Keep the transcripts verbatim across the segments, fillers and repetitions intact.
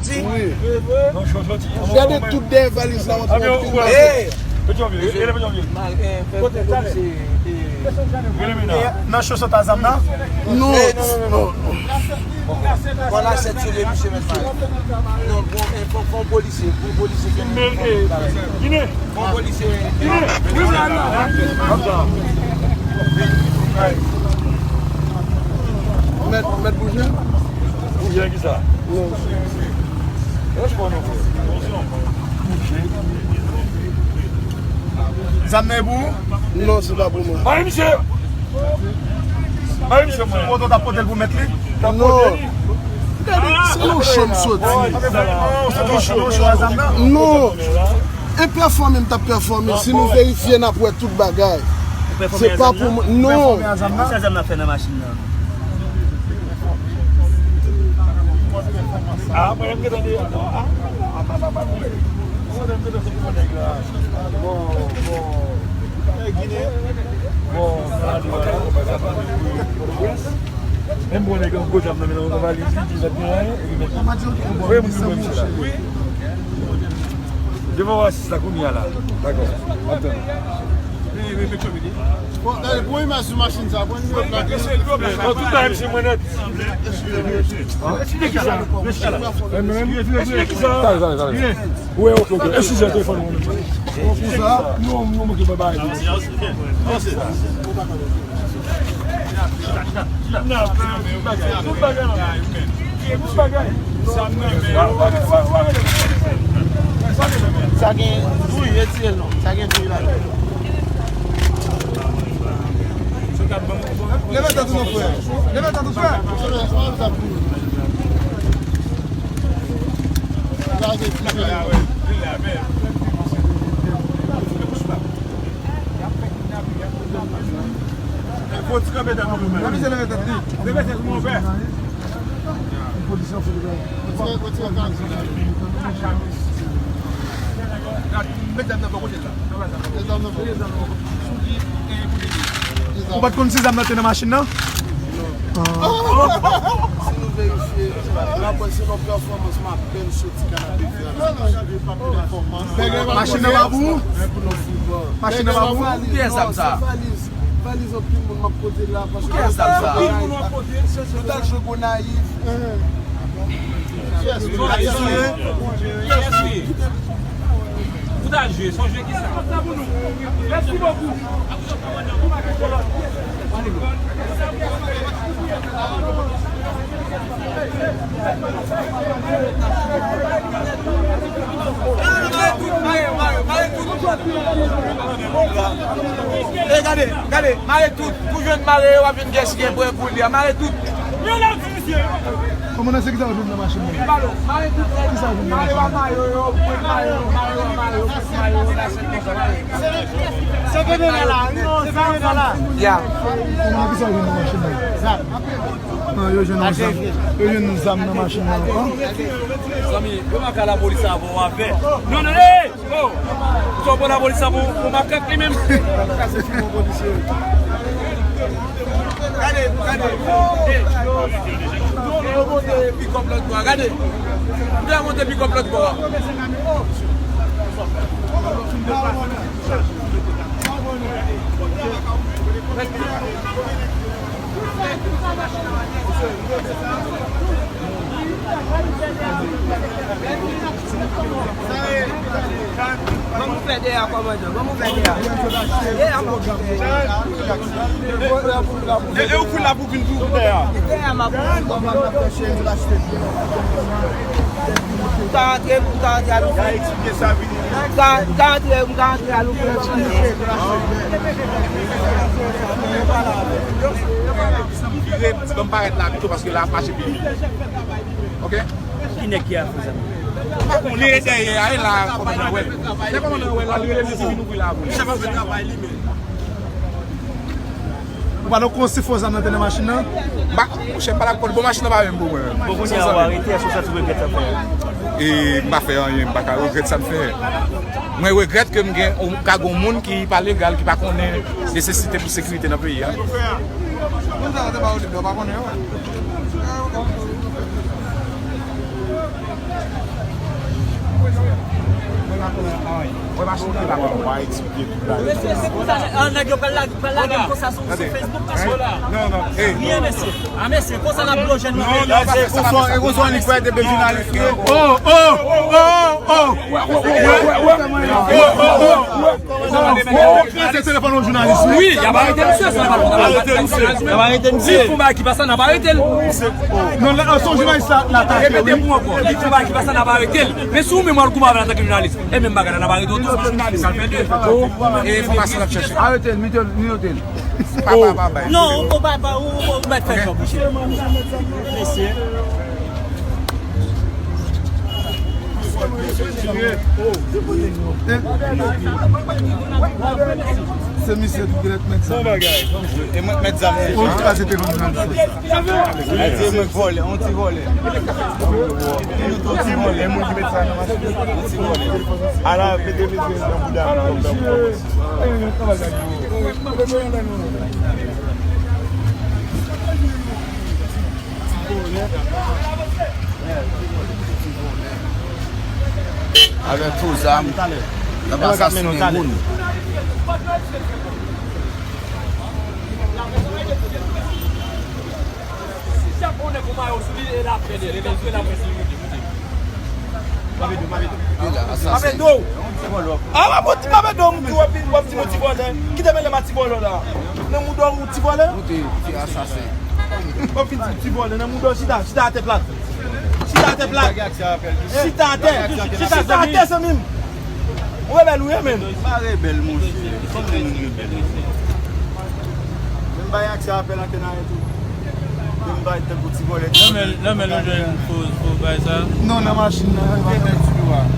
Wi. Gade tout dèyè valiz la, w ap wè anpil bagay. Nan cho sot a zam nan? Non, non, non. Bon, la sèt sou de misye mèt mare. Non, bon, eh, fò, fò polisye, fò polisye ki. Bon polisye. Mèt, mèt bouje? Bouje ki sa? Non. Franchman, non, frè. Zam nan e pou ou? Non, se pa pou mwen. Mare misye! Mare misye, mwen. Kote w t ap pote l pou mèt li? Non. Gade, se nan cho m soti. Non. E pèfòme m t ap pèfòme. Si nou verifye, n ap wè tout bagay. Se pa pou mwen. Non. Sa zam nan fè nan machin nan? Ah, mwen, m gentan de. Ah, ah, ah, ah, ah, ah. Mwen, m gentan de nèg la. Bon, bon. Bon, menm bon nèg an gwo zam nan, men nan valiz li, di zam nan, epi mèt. Voye moun ki pran misye la. Devan w asis la kounye a la. Dakò. Ap tann. Bon, gade, pran imaj sou machin sa, pran nimewo plak li. Bon, tout bagay misye mwen nèt. Esplike ki sa? Esplike ki sa? Esplike ki sa? Tale, tale, tale. Wi, ok, ok. Eskize, telefòn mwen. Bon, pou sa, nou, nou manke bay bagay. Tout bagay, tout bagay. Sa gen douy, retire l non. Sa gen douy ladan. Leve tèt ou non, frè. Leve tèt ou, frè. Fò ti kanpe tèt ou, men. Leve tèt ou, mon frè. Polisye an fout gade. Met zam nan bò kote l la. Ou pa t konn si zam nan te nan machin nan? Non. Ah. Si nou verifye, n ap wè se yon pèfòmans m apèn soti Kanapevè. Machin nan pa pou ou? Machin nan pa pou ou? Kiyès zam sa? Valiz, valiz anpil moun m ap pote la, paske anpil moun w ap pote, se, se, nou t al jwe Gonayiv. Kiyès ou ye? Kiyès ou ye? Ou t al jwe, se yon jwe ki sa? Mèsi bokou. E gade, gade, mare tout. Pou jwenn mare yo, w ap vin gaspiye bwè pou li a. Mare tout. Kòmandan, se ki sa w jwenn nan machin nan? Mare tout. Ki sa w jwenn nan machin nan? Mare yo, mare yo, mare yo, mare yo, mare yo, mare yo, mare yo, mare yo, mare yo, mare yo. Se vennde la, non, se vennde la. Ya. Kòmandan, ki sa w jwenn nan machin nan? Zam. Ah, yo jwenn yon zam. Yo jwenn yon zam nan machin nan ankò. Zanmi, yo pa ka lapolis avè w avè. Non, non, hey! Oh! Sa w pran lapolis sa pou, pou makak li menm? Kase fimon polisye. Gade, gade. Hey! Yo, yo monte pikòp lòt bò a. Gade. Yo monte pikòp lòt bò a. Ban m ouvè dèyè a, kòmandan. Ban m ouvè dèyè a. Dèyè a, ban m ouvè. E, e ou fout la pou vin pou dèyè a? Dèyè a, m ap ouvè, kòmandan. Ou ka antre, ou ka antre al ouvè. Ou ka, ou ka antre, ou ka antre al ouvè. Vire, ban m parèt la pito paske la ap mache pi vit. Ok? Ki nèg ki afè sa? Li rete dèyè a, e la, kòmandan wè l. Lè kòmandan wè l la, li rele li di vin ouvri la pou li. Chèf ap fè travay li, men. Ou pa t konn si fo zam nan te nan machin nan? M pa, monchè, m pa t ap konn. Bon, machin nan pa menm pou mwen. Bon, kounye a, ou arete, èske w santi w regrèt sa w fè a? E m pa fè anyen, m pa ka regrèt sa m fè. Mwen regrèt ke m gen, ka gen yon moun ki pa legal, ki pa konnen nesesite pou sekirite nan peyi a. Moun sa yo te ba yo lide, yo pa konnen yo. Yo pa konnen. Mesye, se konsa, ah, nèg yo pral lage, pral lage m konsa sou, sou Facebook, mesye. Non, non, hey. Byen, mesye. Ah, mesye, konsa n ap blo jèn nan peyi a. Non, non, se konsa, e konsa li fè te byen jounalis. Oh, oh, oh, oh. Ou kraze telefòn yon jounalis, wi. Wi, y ap arete misye, se nòmal. Y ap arete misye. Y ap arete misye. Li fè yon bagay ki pa sa, n ap arete l. Non, se yon jounalis la, la atake, wi. Repete pou mwen ankò. Li fè yon bagay ki pa sa, n ap arete l. Men si ou menm w al goumen avè l antanke jounalis, e menm bagay la, n ap arete w tou. Sa l fè de. E enfòmasyon l ap chèche. Arete l, mete l, mete l. Papa, papa. Non, ou pa, pa, ou, ou, ou mèt fè jòb, mesye. Mesye. Se misye tou ki mèt zam. Bon bagay. E mwen k mèt zam. Ou kraze telefòn nan. Ay, se mwen k vòlè, yon ti vòlè. Yon ti vòlè. Yon ti vòlè. Ala, mete mesye nan bouda. Avèk fo zam, n ap asasinen moun. Chèf, on nèg ou mayo sou li, e l ap fè de, e l ap fè de. Mapedo, Mapedo. Mapedo. A, w ap di Mapedo, m di w ap, w ap di m ti vòlè. Ki te mele m a ti vòlè la? Nan mouda w ti vòlè? Ou te, ti asasen. W ap fin di ti vòlè, nan mouda w chita, chita atè plat. Chita atè plat. Chita atè. Chita atè, zanmi m. Ou rebèl ou ye, menn. M pa rebèl, monchè. Kòman moun rebèl? Men m bay aksè apèl antenn a yo tou. Men m bay tankou ti vòlè, ti vòlè. Nan men, nan men nou jwenn fo, fo bay sa? Non, nan machin nan.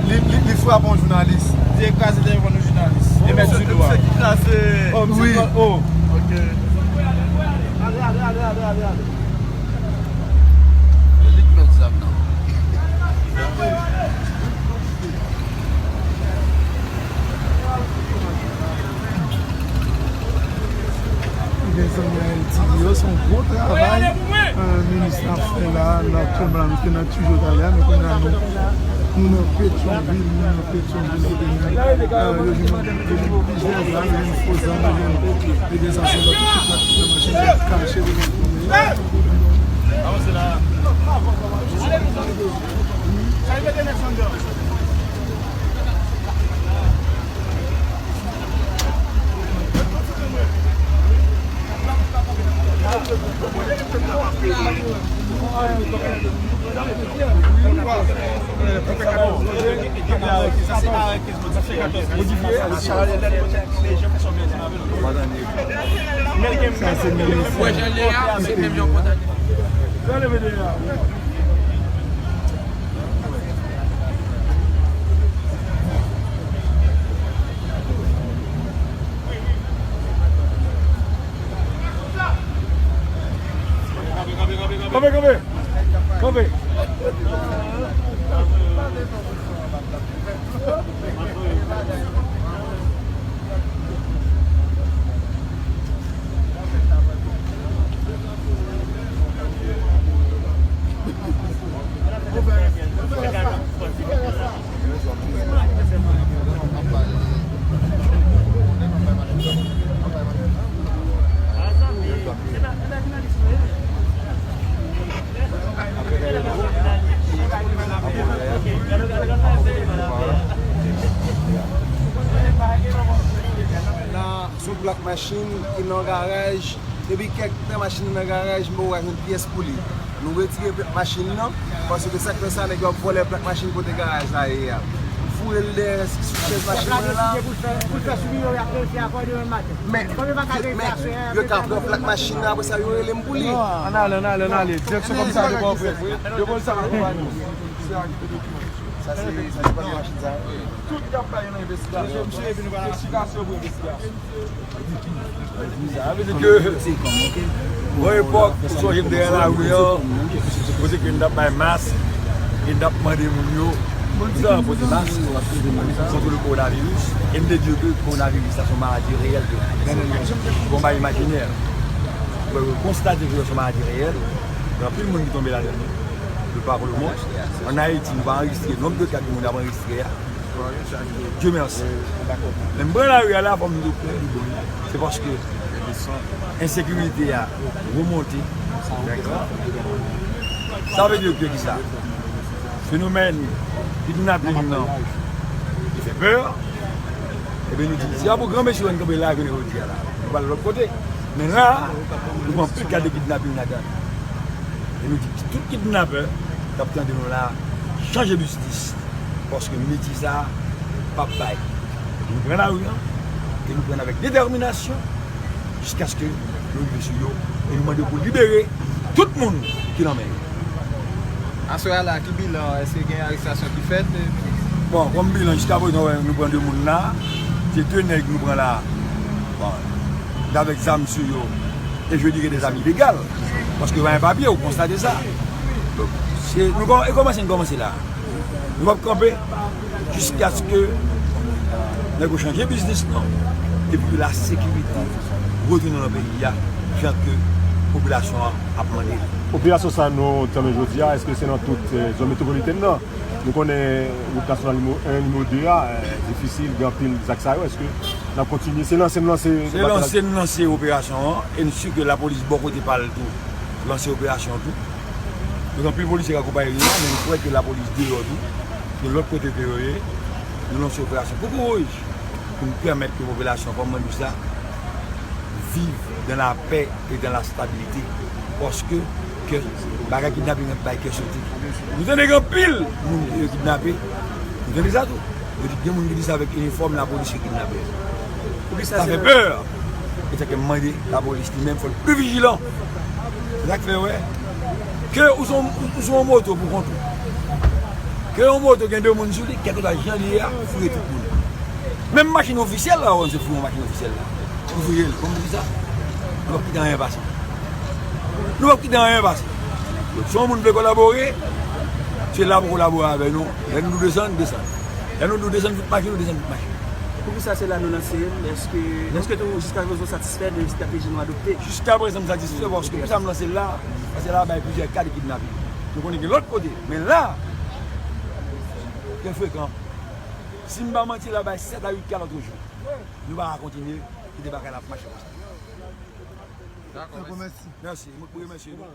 Li, li, li frape yon jounalis. Li kraze telefòn yon jounalis. Li met sou do a. Se ki kraze? Oh, wi. Oh. Ok. Ale, ale, ale, ale, ale, ale. Li k met zam nan. Mezanmi, Ayiti, yo, se yon gwo travay, euh, minis la fè la, la, nou te nan Tijo talè a, men kounye a nou, nou nan Petyonvil, nou nan Petyonvil, kote nou, euh, yo jwenn, yo jwenn plizyè zam, yo jwenn fo zam, yo jwenn, e de sa se lòt, tout la, tout la machin, yo kache devan kounye a. Sa se minis. Kanpe, kanpe. Kanpe. La, se yon plak machin ki nan garaj. Depi kèk tan machin nan nan garaj, men ou pa jwenn pyès pou li. Nou retire plak machin nan, paske sa k fè sa, nèg yo ap vòlè plak machin kote garaj la ye a. Foure l dèyè chèz machin nan la. Men, men, yo ka pran plak machin nan, apre sa, yo rele m pou li. Ann ale, ann ale, ann ale. Direksyon kòmisa devan w prè. Yo konn sa k ap pran nou. Sa se, sa se pa machin sa. Tout y ap bay nan envestigasyon. Envestigasyon pou envestigasyon. Sa vle di ke, yon epòk, ou sonje m dèyè lari an, kote ke n t ap bay mask, e n t ap mande moun yo, pou sa, pote mask, kont le kowonaviris, e m te di yo ke kowonaviris la se yon maladi reyèl ke, se pa yon bagay imajinè. Bon, yo konstate ke se yon maladi reyèl, gen anpil moun ki tonbe ladan li, de par le monde. Ann Ayiti, nou pa anrejistre nonb de ka ke moun ap anrejistre a. Dieu merci. Lè m pran lari a la, fò m di w klè, li bon. Se paske ensekirite a remonte. Sa vle di ke ki sa? Fenomèn kidnaping nan, li fè pè. Ebyen, nou di, se pa pou gran mesye nou kanpe la, jounen jodi a la. Nou pral lòt kote. Men la, nou pran pil ka de kidnaping ladan. E nou di, tout kidnapè k ap tande nou la, chanje biznis. Paske metye sa a p ap bay. Nou pran lari an, e nou pran avèk detèminasyon, jiskaske nou rive sou yo, e nou mande pou libere tout moun ki nan men yo. Aswè a la, ki bilan? Èske gen arestasyon ki fèt, minis? Bon, kòm bilan, jiskaprezan, wè, nou pran de moun la. Se de nèg nou pran la. Bon, avèk zam sou yo. E je dirais des zam ilegal. Paske pa gen papye, ou konstate sa. Donk, se, nou kò-, e kòmanse, nou kòmanse la. Nou p ap kanpe jiskaske nèg yo chanje biznis nan, epi ke lasekirite retounen nan peyi a, jan ke popilasyon an ap mande l. Operasyon sa nou tanmen jodi a, èske se nan tout, eh, zòn metwopolitèn nan? Nou konnen wout nasyonal nimewo en, nimewo de a, eh, difisil, gen anpil zak sa yo. Èske n ap kontinye? Se lanse n lanse. Se lanse n lanse operasyon an, e n si ke lapolis bò kote pa l tou lanse operasyon tou. Donk, anpil polisye k akonpaye nou, men nou kwè ke lapolis deyò tou, de lòt kote ke yo ye, nou lanse operasyon Koukouwouj pou n pèmèt ke popilasyon, kòm mwen di sa, viv dans la paix et dans la stabilité. Paske ke bagay kidnaping ap bay kè sote. Nou tande gen anpil moun ki yo kidnape. Nou tande sa tou. Yo di gen moun ki di se avèk inifòm lapolis ki kidnape. Sa fè pè. E sa ke m mande lapolis li menm fò l pi vijilan. Se sa k fè wè ke ou sou, ou sou yon moto pou kont ou. Ke yon moto gen de moun sou li, kèlkeswa jan li ye a, fouye tout moun. Menm machin ofisyèl la, ou se fouye yon machin ofisyèl la. Ou fouye l, kòm di sa. Nou p ap kite anyen pase. Nou p ap kite anyen pase. Donk, si yon moun vle kolabore, se la pou kolabore avè nou. Lè nou di w desann, desann. Lè nou di w desann fout machin, nou desann fout machin. Poukisa se la nou lanse l? Èske, èske tou jiska prezan w satisfè de estrateji nou adopte? Jiska prezan m satisfè paske poukisa m lanse l la? Paske la bay plizyè ka de kidnaping. Nou konnen gen lòt kote, men la, trè frekan. Si m pa manti, la bay sèt a uit ka lòt jou. Nou pa ka kontinye kite bagay la ap mache konsa. Dakò, mèsi. Mèsi. Mwen remèsye nou.